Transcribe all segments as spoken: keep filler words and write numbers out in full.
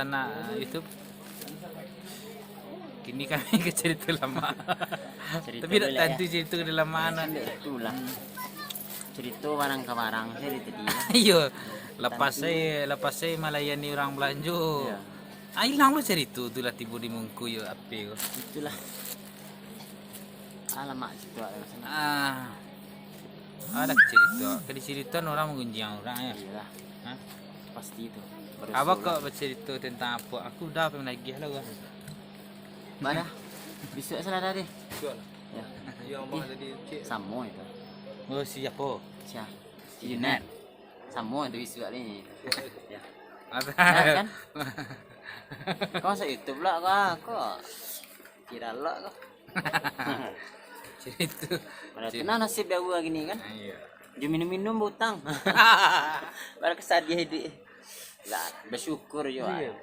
Nah, YouTube. Kini kami ka carito lamo. Tapi dak tantu carito ka lamo nah. Itulah. Carito barang ka barang sajo tadi. Iyo. Lepas ai, lepas ai malayani urang balanjo. Iyo. Ah, ilang lo carito tu lah tibo di muko yo H P ko. Itulah. Alamak, situ ada masalah. Ah. Ada carito. Ka dicaritan urang manggunjiang urang yo. Iyolah. Hah? Pasti itu. Abah kok bacarito tentang apo? Aku udah apa menagih lah gua. Mana? Bisuak salah dah deh. Bisuak lah. Ya. Iyo, Abah tadi cek. Samo itu. Oh, siapo? Sia. Junet. Samo itu bisuak ni. Ya. Apa? Ya, kan? Kau masuk YouTube lah kau. Kau viral lah kau. Carito. Mana tenang nasib dah gua gini kan? Ah, iyo. Jo minum-minum bautang. Baru kesadiah iduik. Lah, bersyukur jo. Iyo.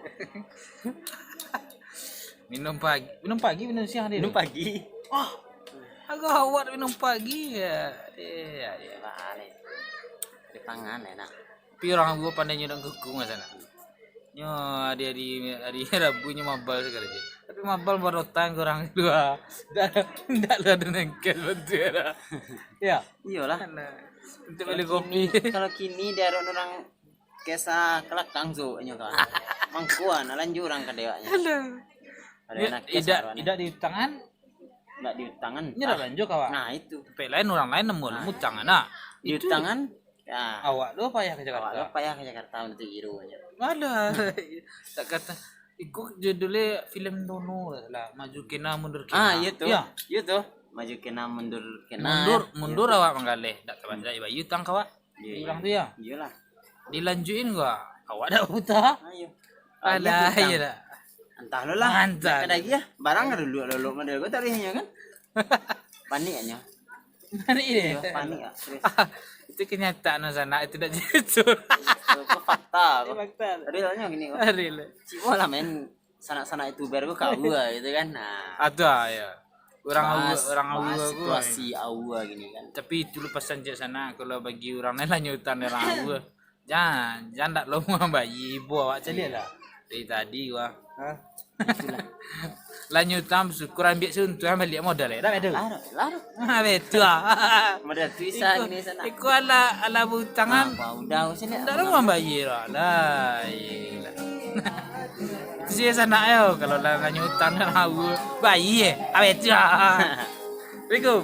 Minum pagi, minum pagi, minum siang dia. Minum pagi. Wah, agak awak minum pagi ya. Iya, iya. Di pangan enak. Tapi urang gua pandai nyo dak kuku masa nak. Nyo hari-hari, hari Rabu nyo mabal sagalo je. Tapi mabal barotan ka urang dua. Dak, dak lah ado nengkel bantu dah. Ya. Iyolah. Untuk beli kopi. Kalau kini dia ada orang kisah kelakang tu nyo kan. Mangkuan lanjut urang ka dewaknyo. Aduh. Ada anak kisah idak, idak diutangan. Ndak diutangan. Nyo dah lanjut kawak. Nah, itu. Tapi lain urang lain nemu utang anak. Diutangan. Ya. Awak tu payah ke Jakarta. Awak tu payah ke Jakarta untuk giro aja. Alah. Tak kata. Iko judulnya film Dono lah, maju kena mundur kena. Ah, iya tu. Iya. Iya tu. Maju kena mundur kena. Mundur, mundur awak manggaleh. Tak tahu dah bayu tang kawak. Iya, urang tu ya. Iyalah. Dilanjutin gua. Awak dah buta. Ayo. Alah, iyalah. Entah lo lah. Entah. Kada lagi ya. Barang kada dulu dulu model gua tarihnyo kan. Panik nyo. Panik deh. Iyo, panik lah, serius. Itu kenyataan sanak, itu dak jujur. Itu fakta. Itu fakta. Realnyo gini kok. Real. Cuma lah main sanak-sanak YouTuber ku kau lah gitu kan. Nah. Ado ah, ya. Urang awak, urang awak situasi awak gini kan. Tapi itu lepasan je sanak, kalau bagi urang lain lanjutan urang awak. Jan, jan dak lo mambayia ibo awak caliak lah. Dari tadi wah. Hah? Itulah. Lanjutan bersyukur ambiak suntuang baliak modal ya. Dak betul? Lah, lah. Ah, betul ah. Modal tu isa gini sanak. Iko ala ala butangan. Apa udah sini. Dak lo mambayia lah. Lah, iyalah. Itu sih sanak yo kalau lah lanjutan dak tahu. Bayia. Ah, betul ah. Assalamualaikum.